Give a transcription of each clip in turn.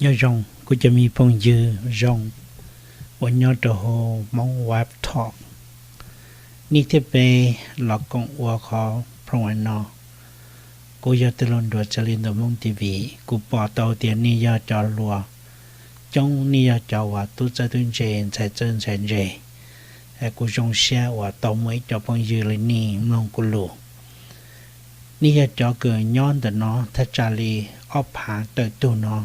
Nyob zoo kuv cov me phooj ywg zoo uas nyob rau hauv Hmoob Vibe Talk, nej thiab peb los koom ua qhov program no. Kuv yog Tij Laug Nruas Txhiaj Li ntawm Hmoob T V. Kuv pom tau tias nej yog cov hluas coob, nej yog cov uas tub txawj tub ntse, ntxhais txawj ntxhais ntse. Kuv zoo siab uas tau muaj ib co phooj ywg li nej mloog kuv lus. Nej yog cov kws nyob ntawm no thaj tsam li ob phav tawm tug no,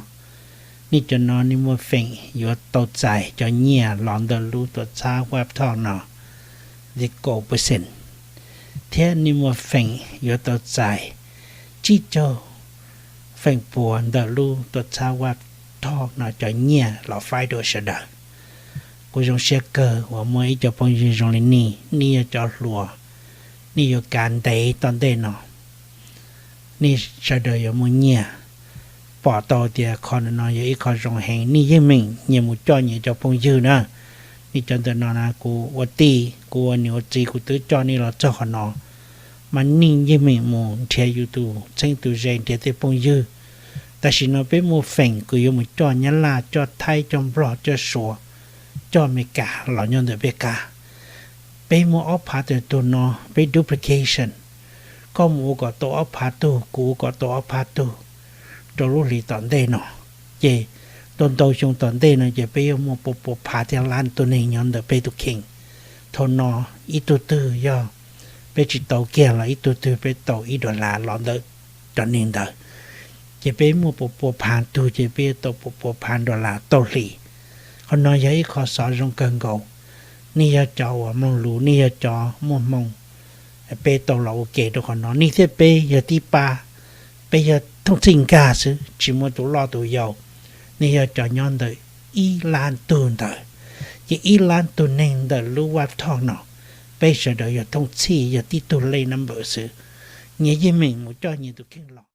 nej cov no nej muaj feem yuav tau txais cov nyiaj los ntawm lub tuam txhab Vibe Talk no, the gold percent, thiab nej muaj feem yuav tau txais tsib caug feem pua ntawm lub tuam txhab Vibe Talk no cov nyiaj los faib dua sawv daws. Kuv zoo siab kawg uas muaj ib co phooj ywg zoo li nej, nej yog cov hluas, nej yuav kav ntev tom ntej no, nej sawv daws yuav muaj nyiaj. Pom tau tias qhov no yog ib qho zoo heev, nej yeej meem nyias mus coj nyias cov phooj ywg na. Nej cov ntawm no na, kuv ua tij, kuv ua niam ua txiv, kuv twb coj nej los txog qhov no, mas nej yeej meem mus nrhiav yus tus txheeb tus ze, nrhiav tej phooj ywg. Tam sim no peb muaj feem kws yuav mus coj Nyab Laj, coj Thaib, coj Nplog, coj Suav, coj Amelikas los nyob ntawm peb qab. Peb muaj ob phav tawm tug no, peb duplication, koj mus ua kom tau ob phav tug, kuv ua kom tau ob phav tug rau lub hlis tom ntej no. Ces ntau ntau xyoo tom ntej no ces peb yuav muaj pua pua phav thiab lab tug neeg nyob ntawm peb tus kheej. Thaum no ib tug twg yog peb tsis tau kiag los ib tug twg peb tau ib dollar los ntawm cov neeg ntawd. Ces peb muaj pua pua phav tug ces peb yuav tau pua pua phav dollar tau hlis. Qhov no yog ib qho xov zoo kawg nkaus. Nej yog cov uas mloog lus, nej yog cov muaj hmoo, peb tau los ua ke rau qhov no. Nej thiab peb yog tib pab, peb yog thooj txhij nkag xwb, tsis muaj tus loj tus yau. Nej yog cov nyob ntawm ib lab tug ntawd, ces ib lab tug neeg ntawm lub Vibe Talk no, peb sawv daws yog thooj txhij, yog tib tug lej nab npawm xwb. Nyias yeej meem mus coj nyias tus kheej los.